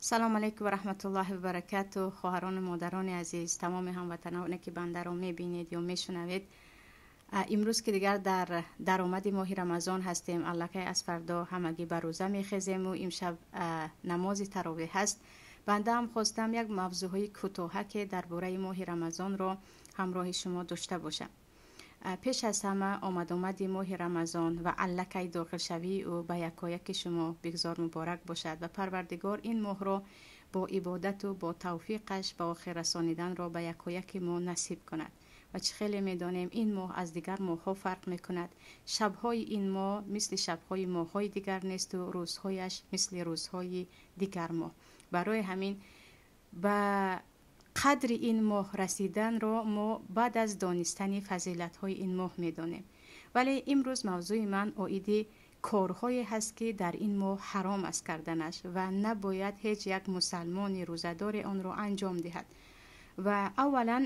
Салом алейкум ва раҳматуллоҳи ва баракату. Хоҳарону модарони азиз, тамоми ҳамватаноне, ки бандаро мебинед ё мешунавед, имрӯз ки дигар дар даромади моҳи Рамазон ҳастем, аллакай аз фардо ҳамагӣ ба рӯза мехезему имшаб намози таровеҳ ҳаст. Бандаам хостам як мавзӯъҳои кӯтоҳаке дар бораи моҳи Рамазонро ҳамроҳи шумо дошта бошам. Пеш аз ҳама, омадомади моҳи Рамазон ва аллакай дохилшавии ӯ ба якояки шумо бигзор муборак бошад ва Парвардигор ин моҳро бо ибодату бо тавфиқаш ба охир расониданро ба якояки мо насиб кунад. Ва чӣ хеле медонем, ин моҳ аз дигар моҳҳо фарқ мекунад. Шабҳои ин моҳ мисли шабҳои моҳҳои дигар несту рӯзҳояш мисли рӯзҳои дигар моҳ. Барои ҳамин ба қадри ин моҳ расиданро мо баъд аз донистани фазилатҳои ин моҳ медонем. Вале имрӯз мавзӯи ман оиди корҳое ҳаст, ки дар ин моҳ ҳаром аст карданаш ва набояд ҳеҷ як мусалмони рӯзадоре онро анҷом диҳад. Ва аввалан,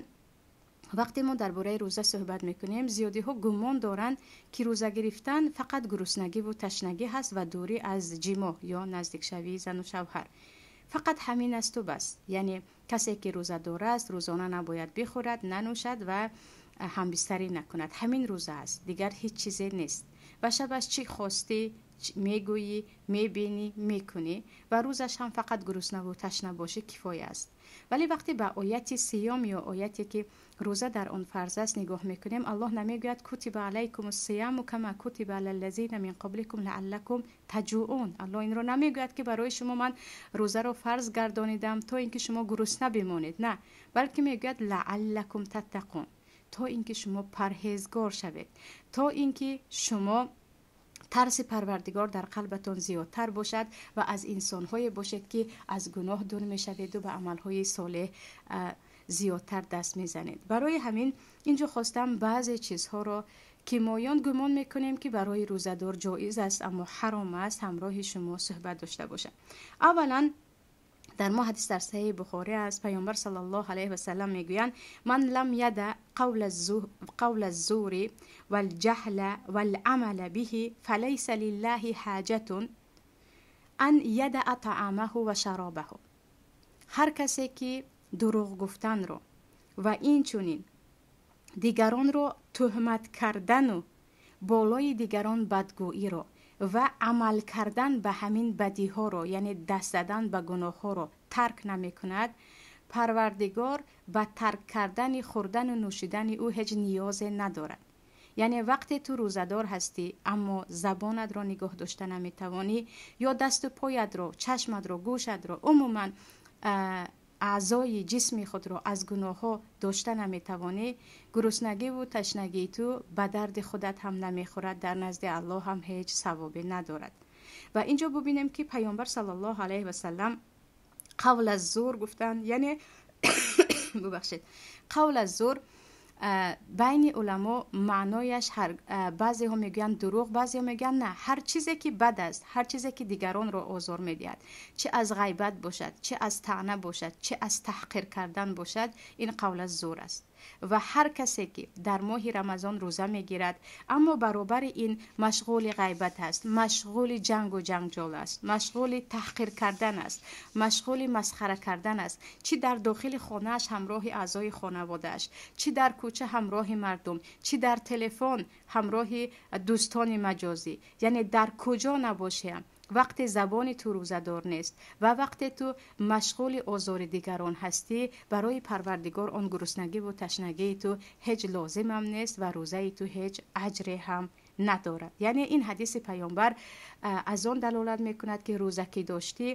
вақте мо дар бораи рӯза суҳбат мекунем, зиёдиҳо гумон доранд, ки рӯза гирифтан фақат гуруснагиву ташнагӣ ҳаст ва дурӣ аз ҷимоъ ё наздикшавии зану шавҳар. Фақат ҳамин асту бас. Яъне касе ки рӯзадор аст, рӯзона набояд бихӯрад, нанӯшад ва ҳамбистарӣ накунад. Ҳамин рӯза аст, дигар ҳеҷ чизе нест. Ва шабаш чӣ хостӣ мегӯӣ, мебинӣ, мекунӣ ва рӯзаш ҳам фақат гуруснаву ташна бошӣ кифоя аст. Вале вақте ба ояти сиём ё ояте ки рӯза дар он фарз аст нигоҳ мекунем, Аллоҳ намегӯяд кутиба алайкум сияму кама кутиба алаллазина мин қабликум лааллакум таҷуун. Аллоҳ инро намегӯяд, ки барои шумо ман рӯзаро фарз гардонидам, то ин ки шумо гурусна бимонед. На, балки мегӯяд лааллакум таттақун, то ин ки шумо парҳезгор шавед, то ин ки шумо тарси Парвардигор дар қалбатон зиёдтар бошад ва аз инсонҳое бошед, ки аз гуноҳ дур мешаведу ба амалҳои солеҳ зиёдтар даст мезанед. Барои ҳамин инҷо хостам баъзе чизҳоро, ки моён гумон мекунем, ки барои рӯзадор ҷоиз аст, аммо ҳаром аст, ҳамроҳи шумо суҳбат дошта бошам. Аввалан, дар мо ҳадис дар Саҳиҳи Бухорӣ аст. Паёмбар саллаллоҳу алайҳи васалам мегӯянд: ман лам яда қавла зури валҷаҳла валамала биҳи фалайса лиллаҳи ҳоҷатун ан ядаъа таъамаҳу ва шаробаҳу. Ҳар касе ки дурӯғ гуфтанро ва инчунин дигаронро тӯҳмат кардану болои дигарон бадгӯиро ва амал кардан ба ҳамин бадиҳоро, яъне даст задан ба гуноҳҳоро тарк намекунад, Парвардигор ба тарк кардани хӯрдану нӯшидани ӯ ҳеҷ ниёзе надорад. Яъне вақте ту рӯзадор ҳастӣ, аммо забонатро нигоҳ дошта наметавонӣ ё дасту поятро, чашматро, гӯшатро, умуман аъзои ҷисми худро аз гуноҳҳо дошта наметавонӣ, гуруснагиву ташнагии ту ба дарди худат ҳам намехӯрад, дар назди Аллоҳ ҳам ҳеҷ савобе надорад. Ва инҷо бубинем, ки Паёмбар саллаллоҳу алайҳи васалам қавл аз зур гуфтанд, яъне, бубахшед, қавл аз зур байни уламо маънояш баъзеҳо мегӯянд дурӯғ, баъзеҳо мегӯянд на, ҳар чизе ки бад аст, ҳар чизе ки дигаронро озор медиҳад, чӣ аз ғайбат бошад, чӣ аз таъна бошад, чӣ аз таҳқир кардан бошад, ин қавл аз зур аст. Ва ҳар касе ки дар моҳи Рамазон рӯза мегирад, аммо баробари ин машғули ғайбат аст, машғули ҷангу ҷанҷол аст, машғули таҳқир кардан аст, машғули масхара кардан аст, чӣ дар дохили хонааш ҳамроҳи аъзои хонаводааш, чӣ дар кӯча ҳамроҳи мардум, чӣ дар телефон ҳамроҳи дӯстони маҷозӣ, яъне дар куҷо набошиам, вақте забони ту рӯзадор нест ва вақте ту машғули озори дигарон ҳастӣ, барои Парвардигор он гуруснагиву ташнагии ту ҳеҷ лозимам нест ва рӯзаи ту ҳеҷ аҷре ҳам надорад. Яъне ин ҳадиси Паёмбар аз он далолат мекунад, ки рӯза ки доштӣ,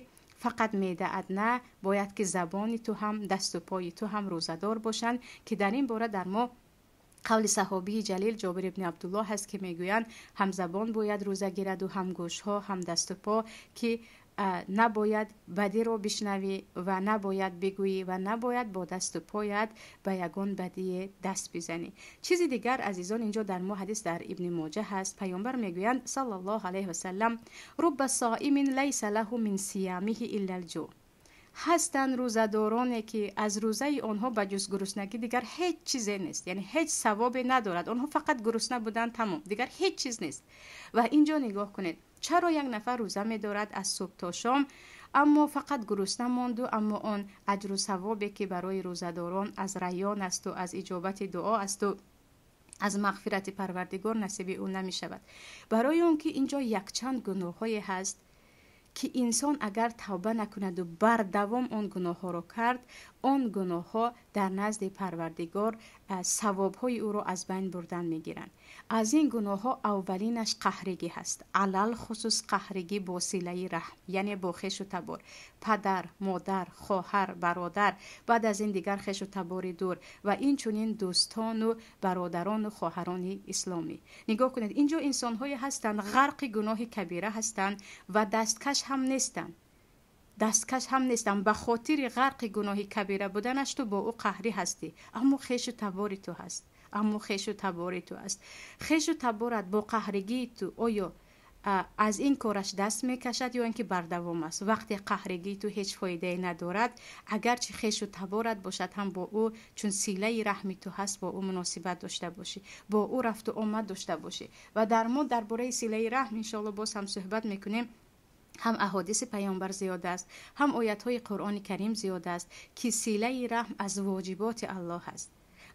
фақат меъдаат на, бояд ки забони ту ҳам, дасту пои ту ҳам рӯзадор бошанд. Ки дар ин бора дар мо қавли саҳобии ҷалил Ҷобир ибни Абдуллоҳ ҳаст, ки мегӯянд: ҳам забон бояд рӯза гираду ҳам гӯшҳо, ҳам дасту по, ки набояд бадиро бишнавӣ ва набояд бигӯӣ ва набояд бо дасту поят ба ягон бадие даст бизанӣ. Чизи дигар, азизон, инҷо дар мо ҳадис дар Ибни Моҷа ҳаст. Паёмбар мегӯянд саллаллоҳу алайҳи васалам: рубба соимин лайса лаҳу мин сиямиҳи илла лҷӯъ. Ҳастанд рӯзадороне, ки аз рӯзаи онҳо ба ҷуз гуруснагӣ дигар ҳеҷ чизе нест, яъне ҳеҷ савобе надорад. Онҳо фақат гурусна буданд, тамом, дигар ҳеҷ чиз нест. Ва инҷо нигоҳ кунед, чаро як нафар рӯза медорад аз субҳ то шом, Аммо фақат гурусна монду, аммо он аҷру савобе ки барои рӯзадорон аз райён асту, аз иҷобати дуо асту, аз мағфирати Парвардигор насиби ӯ намешавад. Барои он ки инҷо якчанд гуноҳҳое ҳаст ки инсон агар тавба накунаду бардавом он гуноҳҳоро кард, он гуноҳҳо дар назди Парвардигор савобҳои ӯро аз байн бурдан мегиранд. Аз ин гуноҳҳо аввалинаш қаҳригӣ ҳаст, алалхусус қаҳригӣ бо силаи раҳм, яъне бо хешу табор, падар, модар, хоҳар, бародар, баъд аз ин дигар хешу табори дур ва инчунин дӯстону бародарону хоҳарони исломӣ. Нигоҳ кунед, инҷо инсонҳое ҳастанд, ғарқи гуноҳи кабира ҳастанд ва дасткаш ҳам нестанд. Дасткаш ҳам нестам. Ба хотири ғарқи гуноҳи кабира буданаш ту бо ӯ қаҳрӣ ҳастӣ, аммо хешу табори ту ҳаст, аммо хешу табори ту аст. Хешу таборат бо қаҳригии ту оё аз ин кораш даст мекашад ё ин ки бардавом аст? Вақте қаҳригии ту ҳеҷ фоидае надорад, агарчи хешу таборат бошад ҳам бо ӯ, чун силаи раҳми ту ҳаст, бо ӯ муносибат дошта бошӣ, бо ӯ рафту омад дошта бошӣ. Ва дар мо дар бораи силаи раҳм иншоалло боз ҳам суҳбат мекунем. Ҳам аҳодиси паёмбар зиёд аст, ҳам оятҳои Қуръони Карим зиёд аст, ки силаи раҳм аз воҷиботи Аллоҳ аст.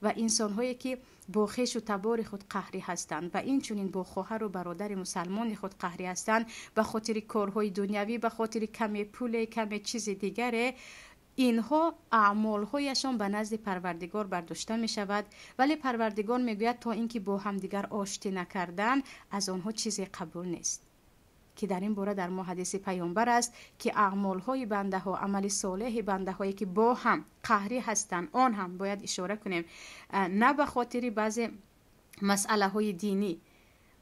Ва инсонҳое ки бо хешу табори худ қаҳрӣ ҳастанд ва инчунин бо хоҳару бародари мусалмони худ қаҳрӣ ҳастанд, ба хотири корҳои дунявӣ, ба хотири каме пуле, каме чизи дигаре, инҳо аъмолҳояшон ба назди Парвардигор бардошта мешавад. Вале Парвардигор мегӯяд, то ин ки бо ҳамдигар оштӣ накардан, аз онҳо чизе қабул нест. Ки дар ин бора дар мо ҳадиси паёмбар аст, ки аъмолҳои бандаҳо, амали солеҳи бандаҳое ки бо ҳам қаҳрӣ ҳастанд, он ҳам бояд ишора кунем, на ба хотири баъзе масъалаҳои динӣ,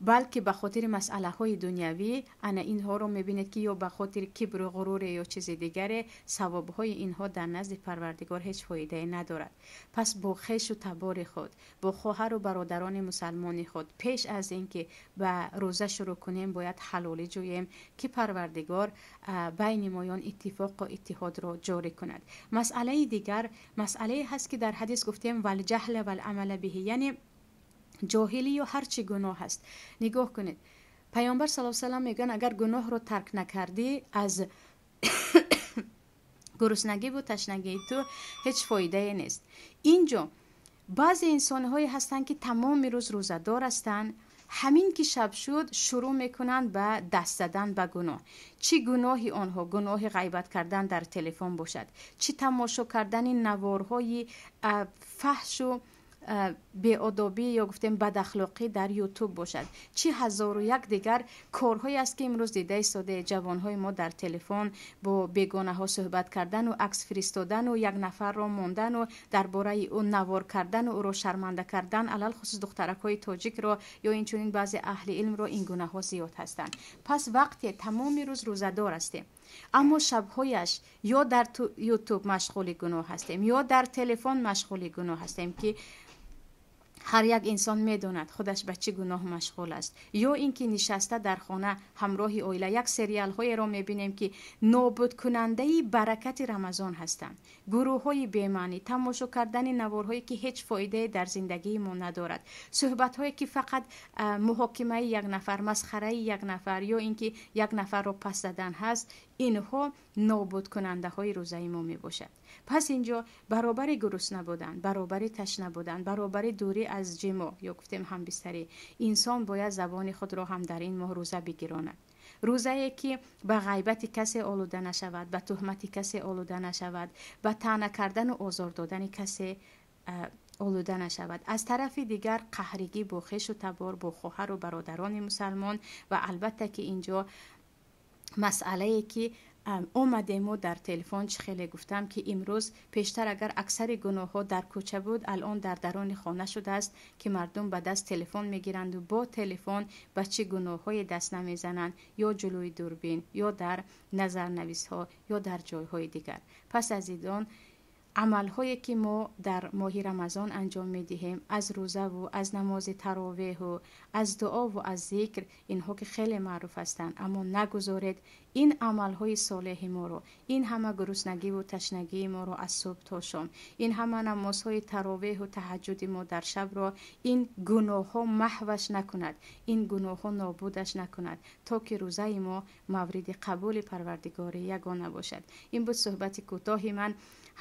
балки ба хотири масъалаҳои дунявӣ. Ана инҳоро мебинед ки ё ба хотири кибру ғуруре ё чизи дигаре, савобҳои инҳо дар назди Парвардигор ҳеҷ фоидае надорад. Пас бо хешу табори худ, бо хоҳару бародарони мусалмони худ пеш аз ин ки ба рӯза шурӯъ кунем, бояд ҳалолӣ ҷӯем, ки Парвардигор байни моён иттифоқу иттиҳодро ҷорӣ кунад. Масъалаи дигар масъалае ҳаст ки дар ҳадис гуфтем валҷаҳла валамала биҳи, яъне ҷоҳилӣ ё ҳар чӣ гуноҳ аст. Нигоҳ кунед, паёмбар саллаллоҳу салам мегӯянд, агар гуноҳро тарк накардӣ, аз гуруснагиву ташнагии ту ҳеҷ фоидае нест. Инҷо баъзе инсонҳое ҳастанд, ки тамоми рӯз рӯзадор ҳастанд, ҳамин ки шаб шуд, шурӯъ мекунанд ба даст задан ба гуноҳ. Чӣ гуноҳи онҳо? Гуноҳи ғайбат кардан дар телефон бошад, чӣ тамошо кардани наворҳои фаҳшу беодобӣ ё гуфтем бадахлоқӣ дар Ютуб бошад, чӣ ҳазору як дигар корҳое аст, ки имрӯз дида истодаед ҷавонҳои мо дар телефон бо бегонаҳо суҳбат кардану акс фиристодану як нафарро мондану дар бораи ӯ навор кардану ӯро шарманда кардан, алалхусус духтаракҳои тоҷикро ё инчунин баъзе аҳли илмро. Ин гунаҳо зиёд ҳастанд. Пас вақте тамоми рӯз рӯзадор ҳастем, аммо шабҳояш ё дар Ютуб машғули гуноҳ ҳастем, ё дар телефон машғули гуноҳ ҳастем, ки ҳар як инсон медонад худаш ба чӣ гуноҳ машғул аст, ё ин ки нишаста дар хона ҳамроҳи оила як сериалҳоеро мебинем, ки нобудкунандаи баракати Рамазон ҳастанд. Гурӯҳҳои бемаънӣ, тамошо кардани наворҳое, ки ҳеҷ фоидае дар зиндагии мо надорад, суҳбатҳое, ки фақат муҳокимаи як нафар, масхараи як нафар ё ин ки як нафарро пас задан ҳаст, инҳо нобудкунандаҳои рӯзаи мо мебошад. Пас инҷо баробари гурусна будан, баробари ташна будан, баробари дурӣ аз ҷимо ё гуфтем ҳамбистарӣ, инсон бояд забони худро ҳам дар ин моҳ рӯза бигиронад. Рӯзае ки ба ғайбати касе олуда нашавад, ба туҳмати касе олуда нашавад, ба таъна кардану озор додани касе олуда нашавад. Аз тарафи дигар қаҳригӣ бо хешу табор, бо хоҳару бародарони мусалмон. Ва албатта ки инҷо масъалае ки омадему дар телефон, чӣ хеле гуфтам, ки имрӯз пештар агар аксари гуноҳҳо дар кӯча буд, алон дар дарони хона шудааст, ки мардум ба даст телефон мегиранду бо телефон ба чӣ гуноҳҳое даст намезананд, ё ҷулӯи дурбин, ё дар назарнависҳо, ё дар ҷойҳои дигар. Пас азизон, амалҳое ки мо дар моҳи Рамазон анҷом медиҳем, аз рӯзаву аз намози таровеҳу аз дуову аз зикр, инҳо ки хеле маъруф ҳастанд, аммо нагузоред Ин амалҳои солеҳи моро, ин ҳама гуруснагиву ташнагии моро аз субҳ то шом, ин ҳама намозҳои таровеҳу таҳаҷҷуди мо дар шабро ин гуноҳҳо маҳваш накунад, ин гуноҳҳо нобудаш накунад, то ки рӯзаи мо мавриди қабули Парвардигори ягона бошад. Ин буд суҳбати кӯтоҳи ман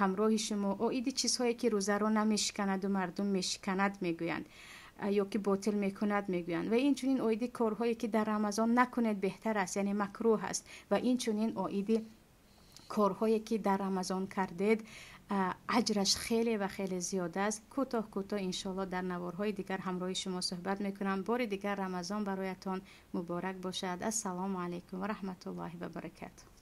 ҳамроҳи шумо оиди чизҳое ки рӯзаро намешиканаду мардум мешиканад мегӯянд ё ки ботил мекунад мегӯянд, ва инчунин оиди корҳое ки дар Рамазон накунед беҳтар аст, яъне макрӯҳ аст, ва инчунин оиди корҳое ки дар Рамазон кардед аҷраш хеле ва хеле зиёд аст. Кӯтоҳ кӯтоҳ иншоалло дар наворҳои дигар ҳамроҳи шумо суҳбат мекунам. Бори дигар Рамазон бароятон муборак бошад. Ассалому алайкум ва раҳматуллоҳи ва баракатуҳ.